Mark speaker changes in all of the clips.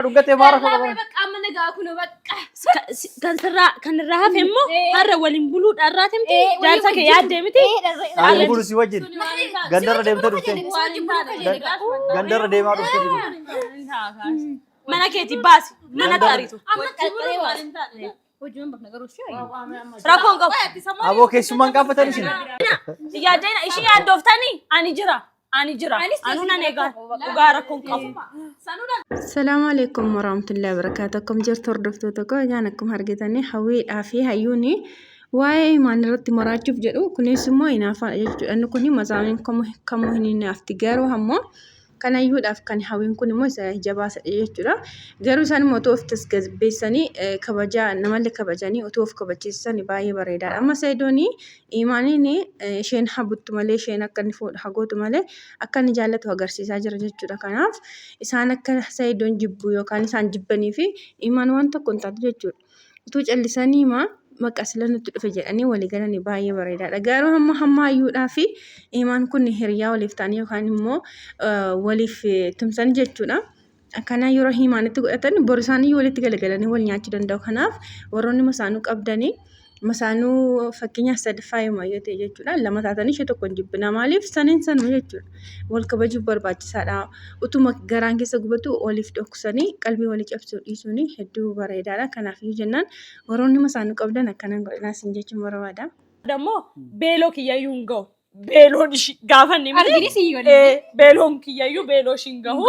Speaker 1: Dhuggatee maal rakkoo qaba?
Speaker 2: Bakka amma nagaa kunoo bakka.
Speaker 3: Kan sirraa kan irraa hafe immoo har'a waliin buluudha irraa timti
Speaker 2: Ee, walii
Speaker 3: jaarsa kee
Speaker 2: wajjin.
Speaker 3: yaaddee miti.
Speaker 2: Ee, dharree.
Speaker 1: Ani bulu si wajjin. Gandarra deemtee dhufte. Gandarra deemaa dhufte.
Speaker 3: Mana keetii baasi mana taaritu.
Speaker 2: Amma qalqalee waan hin taane. Hojiin bakna garuu ishee.
Speaker 3: Rakkoon qabu.
Speaker 1: Aboo keessummaan qaafatan isin.
Speaker 3: Yaaddeen ishii yaaddooftanii ani jira. Ani jira. Anuu nan eegaa. Dhugaa rakkoon qabu.
Speaker 4: Salaamu alaikum warahmatullahi wabarakatuh. Akkam jirtu hordoftoota koo egaan akkuma argitanii hawwiidhaa fi hayyuun waa'ee imaan irratti maraachuuf jedhu kunis immoo hinaafaadha jechuudha. Inni kun masaaniin kamuu hin hinaafti garuu ammoo kan hayyuudhaaf kan hawwiin kun immoo isa ija baasadha jechuudha. Garuu isaan immoo otoo of tasgabbeessanii kabajaa namallee kabajanii otoo of kabachiisanii baay'ee bareedaadha. Amma Sa'idoon Imaaniin isheen habuttu malee isheen akka inni fuudhu hagootu malee akka inni jaallatu agarsiisaa jira jechuudha. Kanaaf isaan akka Sa'idoon jibbu yookaan isaan jibbanii fi Imaan waan tokko hin taatu jechuudha. Utuu callisanii maa maqa sila nutti dhufe jedhanii walii galanii baay'ee bareedaadha. Garuu hamma hamma hayyuudhaa fi Imaan kun hiriyaa waliif ta'anii yookaan immoo waliif tumsan jechuudha. Akkanaa yeroo himaanitti godhatan boru isaanii walitti galagalanii wal nyaachuu danda'u. Kanaaf warroonni masaanuu qabdanii masaanuu fakkeenyaaf sadaffaa yooma yoo ta'e jechuudha. Lama taatanii ishee tokko hin jibbina. Maaliif saniin sanuma jechuudha. Wal kabajuuf barbaachisaadha. Utuma garaan keessa gubatu waliif dhoksanii qalbii walii cabsuu dhiisuun hedduu bareedaadha. Kanaaf iyyuu jennaan warroonni masaanuu qabdan akkana hin godhinaa isin jechuun barbaada.
Speaker 3: Dammoo beeloo kiyyayyuu hin ga'u. Beeloon ishii gaafa inni miti.
Speaker 2: Arginis hin yolle.
Speaker 3: Eh, Beeloon kiyyayyuu beeloo ishiin gahu.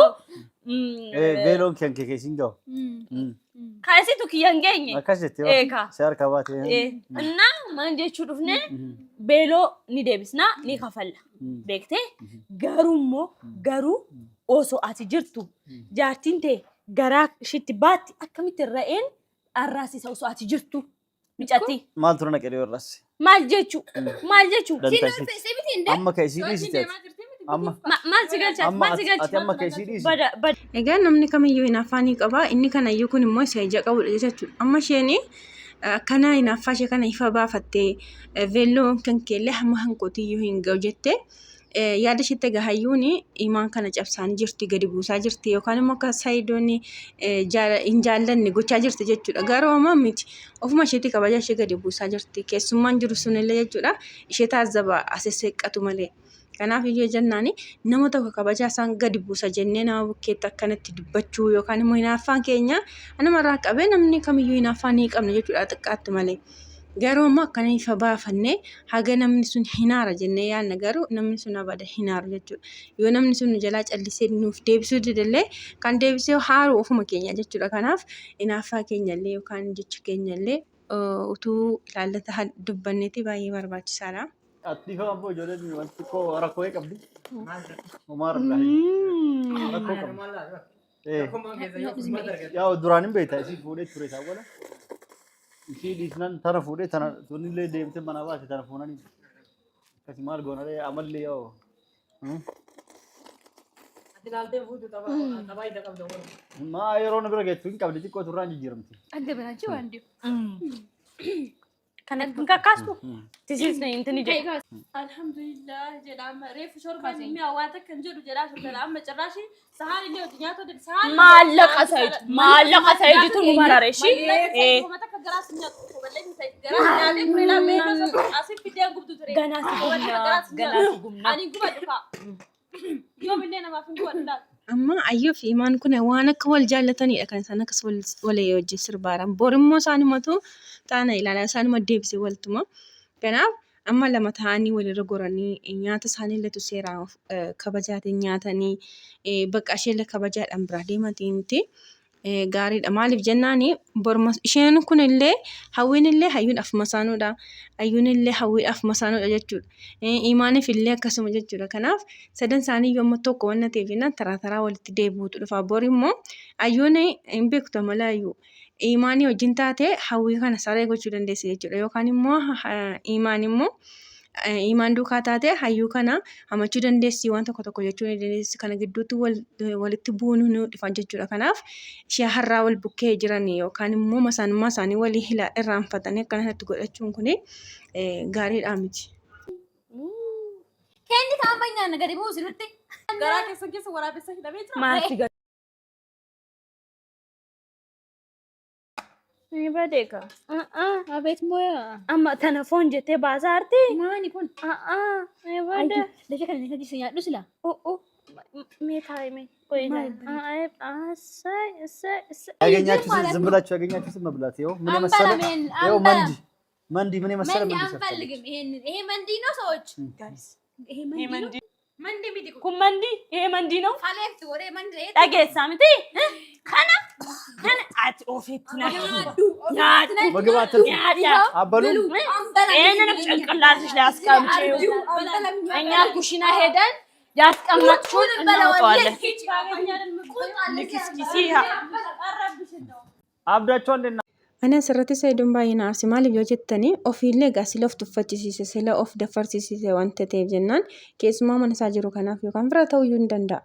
Speaker 1: Eh, Beeloon kan kee keessin gahu.
Speaker 3: Kan isitu kiyya hin geenye.
Speaker 1: Akkas jettee
Speaker 3: Eh, ka.
Speaker 1: si harkaa baate.
Speaker 3: Eh, Innaa maal jechuu dhufne beeloo ni deebisna ni kafalla. Beektee garuu immoo garuu osoo ati jirtu jaartiin tee garaa ishiitti baatti akkamitti ra'een arraasisa osoo ati jirtu. Micatti.
Speaker 1: Maal tura naqee dhiyoo irraas.
Speaker 3: Maal jechu? Maal jechu?
Speaker 1: Dantaa isiiti. Amma ka isii dhiisite ati. Amma
Speaker 3: Maal si galcha?
Speaker 1: amma
Speaker 3: Maal si
Speaker 1: ati
Speaker 3: galcha?
Speaker 1: ati amma ka isii dhiisite.
Speaker 3: Bada bada.
Speaker 4: Egaa namni kamiyyuu hinaaffaa ni qaba. Inni kanayyuu kun immoo isa ija qabudha jechuudha. Amma isheen akkana hinaaffaa ishee kana ifa baafattee veelloon kan keellee hamma kan kootiyyuu hin ga'u jettee Yaada isheetti egaa hayyuun imaan kana cabsaan jirti gadi buusaa jirti yookaan immoo akka sayidoon hin jaallanne gochaa jirti jechuudha. Garuu ammoo miti ofuma isheetti kabaja ishee gadi buusaa jirti. Keessummaan jiru sunillee jechuudha ishee taazzaba asesseeqqatu malee. Kanaaf iyyuu jennaan nama tokko kabajaa isaan gadi buusa jennee nama bukkeetti akkanatti dubbachuu yookaan immoo hinaaffaan keenya namarraa qabee namni kamiyyuu hinaaffaa ni qabna jechuudha xiqqaatti malee. Garuu ammoo akkana ifa baafannee haga namni sun hinaara jennee yaadna garuu namni sun abada hinaaru jechuudha. Yoo namni sun nu jalaa callisee nuuf deebisuu didellee kan deebisee haaru ofuma keenya jechuudha. Kanaaf hinaaffaa keenyallee yookaan jecha keenyallee utuu ilaallata dubbanneeti baay'ee barbaachisaadha.
Speaker 1: Ati hoo abboo ijoolleen wanti xiqqoo rakkoo qabdi. Homaa rakkoo qabdi. Yaa duraan hin beekta isii fuudhee ture isaa wala. Isii dhiisnan tana fuudhee tana tunillee deemtee manaa baate tana fuunanii. Akkasi maal goona ree amalli yoo. Maa yeroo na bira geettu hin qabdi xiqqoo turraan jijjiiramti.
Speaker 2: Adda biraachii waan deemu.
Speaker 3: Kana hin kakkaastu? Tisiisne intini jedhe.
Speaker 2: Alhamdulillah jedha amma reefu shorbaan mi'aawaa takka hin jedhu jedhaa turte amma cirraashi sahaan illee hojii nyaata hojii sahaan
Speaker 3: Maallaqa Sayid maallaqa Sayiditu nu marare ishii. Eh, Ganaa si gubnaa ganaa si gubnaa.
Speaker 2: Ani gubadhu kaa. Yoomillee namaaf hin gubadhu laata.
Speaker 4: Amma Ayyuu fi Imaan kun waan akka wal jaallatanidha kan isaan akkas wal walii wajjin sirbaaran. Bor immoo isaanumatu taana ilaala isaanuma deebisee waltuma. Kanaaf amma lama ta'anii walirra goranii nyaata isaanii illee seeraan of kabajaatiin nyaatanii bakka isheellee kabajaadhaan biraa deematiin miti. Gaariidha. Maaliif jennaan borma isheen kun illee hawwiin illee hayyuudhaaf masaanuudha. Hayyuun illee hawwiidhaaf masaanuudha jechuudha. Imaaniif illee akkasuma jechuudha. Kanaaf sadan isaanii yommuu tokko wanna ta'eef jennaan taraa taraa walitti deebi'uutu dhufa. Bor immoo hayyuun hin beektu amala hayyuu. Imaanii wajjin taate hawwii kana saree gochuu dandeessi jechuudha. Yookaan immoo imaan immoo imaan duukaa taate hayyuu kana hamachuu dandeessi waan tokko tokko jechuu ni dandeessi. Kana gidduutti walitti bu'uun ni dhufa jechuudha. Kanaaf ishee har'aa wal bukkee jiran yookaan immoo masaanummaa isaanii walii irraanfatanii akkanatti godhachuun kun gaariidhaa miti.
Speaker 2: Kenni kaan banyaan gadi buusi nutti. Garaa keessan keessa waraabessa hidhamee jira.
Speaker 3: Maal si Ni badeeka.
Speaker 5: Abeet mooya.
Speaker 3: Amma tana foon jettee baasaa arti.
Speaker 5: Maani kun?
Speaker 3: Ni bade.
Speaker 5: Dafee kana ni si nyaadhu sila.
Speaker 3: Mee taa'e mee. Qoy
Speaker 5: Maal?
Speaker 1: ያገኛችሁትን ዝም ብላችሁ ያገኛችሁትን መብላት። ይኸው ምን የመሰለ
Speaker 5: አንበላም ይሄንን፣
Speaker 1: ይኸው
Speaker 5: አንበላም።
Speaker 1: መንዲ መንዲ ምን የመሰለ
Speaker 5: መንዲ
Speaker 1: መንዲ ሰርታለች።
Speaker 5: አንፈልግም። ይሄንን ይሄ መንዲ ነው ሰዎች። ይሄ መንዲ ነው። መንዲ miti kun.
Speaker 3: Kun mandi ይሄ መንዲ ነው።
Speaker 5: Kaleefti godhee መንዲ
Speaker 3: Dhageessaa miti kana kana ati ofitti na nyaadhu
Speaker 1: ምግብ አትልፉ።
Speaker 3: nyaadhu
Speaker 1: አበሉም
Speaker 3: ይሄንንም ጭንቅላትሽ ላይ አስቀምጪው። እኛ ኩሽና ሄደን ያስቀመጥሽውን እናወጣዋለን። ልክስኪሲ
Speaker 1: አብዳቸዋል እንዴ?
Speaker 4: Ani asirratti Sa'idoon baay'ee na aarse. Maaliif yoo jettanii ofiillee egaa sila of tuffachisiise sila of daffarsiise wanta ta'eef jennaan keessumaa mana isaa jiru kanaaf yookaan fira ta'uyyuu hin danda'a.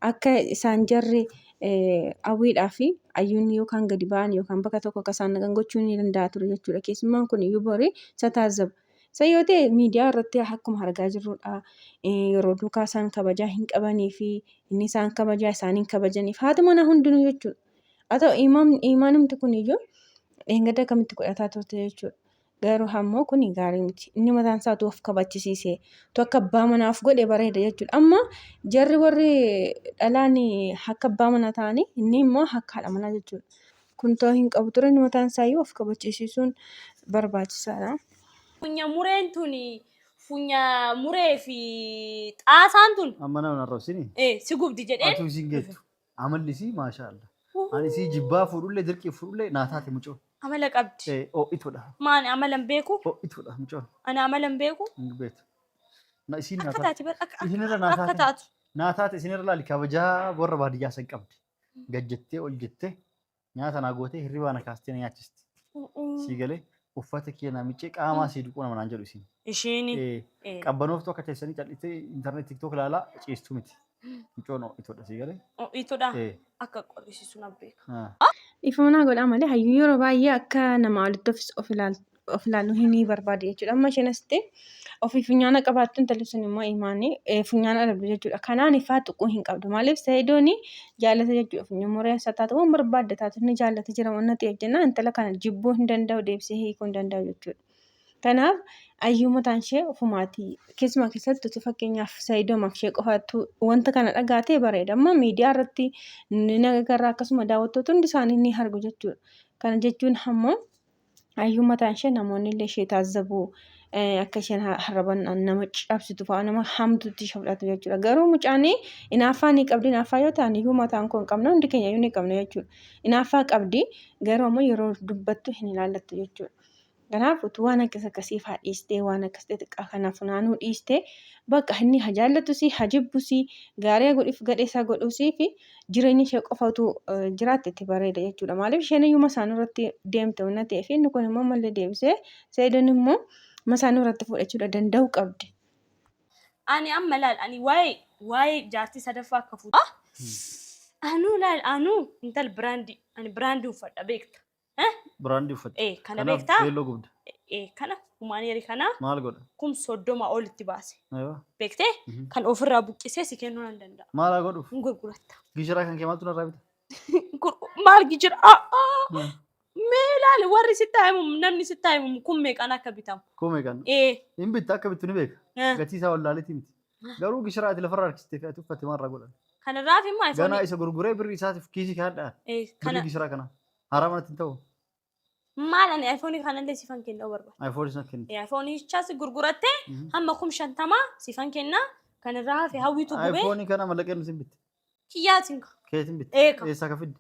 Speaker 4: Akka isaan jarri hawwiidhaa fi hayyuun yookaan gadi ba'an yookaan bakka tokko akka isaan dhaqan gochuu ni danda'a ture jechuudha. Keessummaan kun iyyuu borii isa taazaba. Isa yoo ta'e miidiyaa irratti akkuma argaa jirrudha. Yeroo duukaa isaan kabajaa hin qabanii fi inni isaan kabajaa isaan hin kabajaniif haati manaa hundinuu jechuudha. Haa ta'u imaanumti kun iyyuu dheengadda akkamitti godhataa turte jechuudha. Garuu ammoo kun gaarii miti. Inni mataan isaa utuu of kabachisiisee utuu akka abbaa manaa of godhe bareeda jechuudha. Amma jarri warri dhalaan akka abbaa manaa ta'anii inni immoo akka haadha manaa jechuudha. Kun ta'uu hin qabu ture inni mataan isaa iyyuu of kabachisiisuun barbaachisaadha.
Speaker 3: Funya mureen tuni funya muree fi xaasaan tun
Speaker 1: Amma nama narrabsini.
Speaker 3: si gubdi jedheen
Speaker 1: Atuu isiin geettu. Amalli isii maashaallah. Ani isii jibbaa fuudhullee dirqii fuudhullee naa taate mucoon.
Speaker 3: Amala qabdi.
Speaker 1: Ho'ituudha.
Speaker 3: Maani amala hin beeku?
Speaker 1: Ho'ituudha mucoon.
Speaker 3: Ani amala hin beeku.
Speaker 1: Hin beektu. Na isiin naa
Speaker 3: Akka
Speaker 1: taate.
Speaker 3: taate bar akka
Speaker 1: Isinirra naa
Speaker 3: akka
Speaker 1: taate.
Speaker 3: taatu.
Speaker 1: Naa taate isinirra laali kabajaa warra baadiyyaa san qabdi. Gad jettee ol jettee nyaata naa gootee hirribaa na kaastee na nyaachisti. Sii galee uffata kee naa miccee qaamaa sii duquu nama naan jedhu isiin.
Speaker 3: Ishiin.
Speaker 1: Qabbanooftuu akka teessanii cal'istee intarneet tiktook ilaalaa ciistuu miti. Mucoon ho'ituudha sii galee.
Speaker 3: Ho'ituudha. Akka qorrisiisu na beeka.
Speaker 4: Dhiifama naa godhaa malee hayyuu yeroo baay'ee akka namaa olitti of of ilaaluu hin barbaade jechuudha. Amma isheen asitti ofii funyaana qabaattu intalli sun immoo imaanii funyaana dhabdu jechuudha. Kanaan ifaa tuquu hin qabdu. Maaliif Sa'idoon jaallata jechuudha. Funyaan muree isaa taatu waan barbaadde taatu inni jaallata jira waan ta'eef jennaan intala kana jibbuu hin danda'u deebisee hiikuu hin danda'u jechuudha. Kanaaf ayyuu mataan ishee ofumaatii keessumaa keessatti utuu fakkeenyaaf Sa'idoomaaf ishee qofaatu wanta kana dhagaatee bareeda. Amma miidiyaa irratti ni agarra akkasuma daawwattoota hundi isaanii ni argu jechuudha. Kana jechuun ammoo ayyuu mataan ishee namoonni illee ishee taazzabu akka isheen arraba nama cabsitu fa'aa nama hamtuutti ishee fudhatu jechuudha. Garuu mucaan hinaaffaa ni qabdi. Hinaaffaa yoo ta'an iyyuu mataan koo hin qabne hundi keenya iyyuu ni qabna jechuudha. Hinaaffaa qabdi garuu ammoo yeroo dubbattu hin ilaallattu jechuudha. Kanaaf utuu waan akkas akkasii fa'aa dhiistee waan akkas xixiqqaa kana funaanuu dhiistee bakka inni haa jaallatus haa jibbus gaarii haa godhuuf gadhee isaa godhuusii fi jireenya ishee qofa utuu jiraatte itti bareeda jechuudha. Maaliif isheen iyyuu masaanuu irratti deemte waan ta'eef inni kun immoo ammallee deebisee Sa'idoon immoo masaanuu irratti fudhachuudha danda'uu qabdi.
Speaker 3: Ani amma laal ani waa'ee jaartii sadaffaa akka fuudhu. Anuu laal anuu intal biraandii ani biraandii uffadha beekta.
Speaker 1: Biraandii uffatte.
Speaker 3: Kana
Speaker 1: Kanaaf
Speaker 3: beektaa?
Speaker 1: Beelloo gubda.
Speaker 3: Kana humaaniyerii kana
Speaker 1: Maal godha?
Speaker 3: 30,000 olitti baase.
Speaker 1: Aywa.
Speaker 3: Beektee? Kan ofirraa buqqisee si kennuu nan danda'a.
Speaker 1: Maal haa godhuuf?
Speaker 3: Hin gurguratta.
Speaker 1: Gishiraa kan kee maaltu narraa bita?
Speaker 3: Maal gijira? Mee ilaali warri sitti haa himamu namni sitti haa himamu kun meeqaan akka bitamu.
Speaker 1: Koo meeqaan?
Speaker 3: Ee.
Speaker 1: Hin bitta akka bittu ni beeka. Gatii isaa wallaaleetii miti. Garuu gishiraa ati lafarraa harkistee fi ati uffatte maal irraa godhan?
Speaker 3: Kanarraaf immoo
Speaker 1: Ganaa
Speaker 3: iPhone
Speaker 1: isa gurguree birrii isaatiif kiisii kaadhaa.
Speaker 3: Ee kana
Speaker 1: Birrii gishiraa kana. Haaraa manatti hin ta'u.
Speaker 3: Maal ani iPhone kanallee sifan kennuu barbaada.
Speaker 1: iPhone sana kenni.
Speaker 3: iPhone ichaas gurgurattee hamma 50,000 sifan kennaa kanarraa hafe hawwitu gubee
Speaker 1: iPhone kana mallaqee nu sin bitte.
Speaker 3: Kiyyaatiin ka.
Speaker 1: Keetiin bitte.
Speaker 3: Eeka.
Speaker 1: Eessaa ka fidde?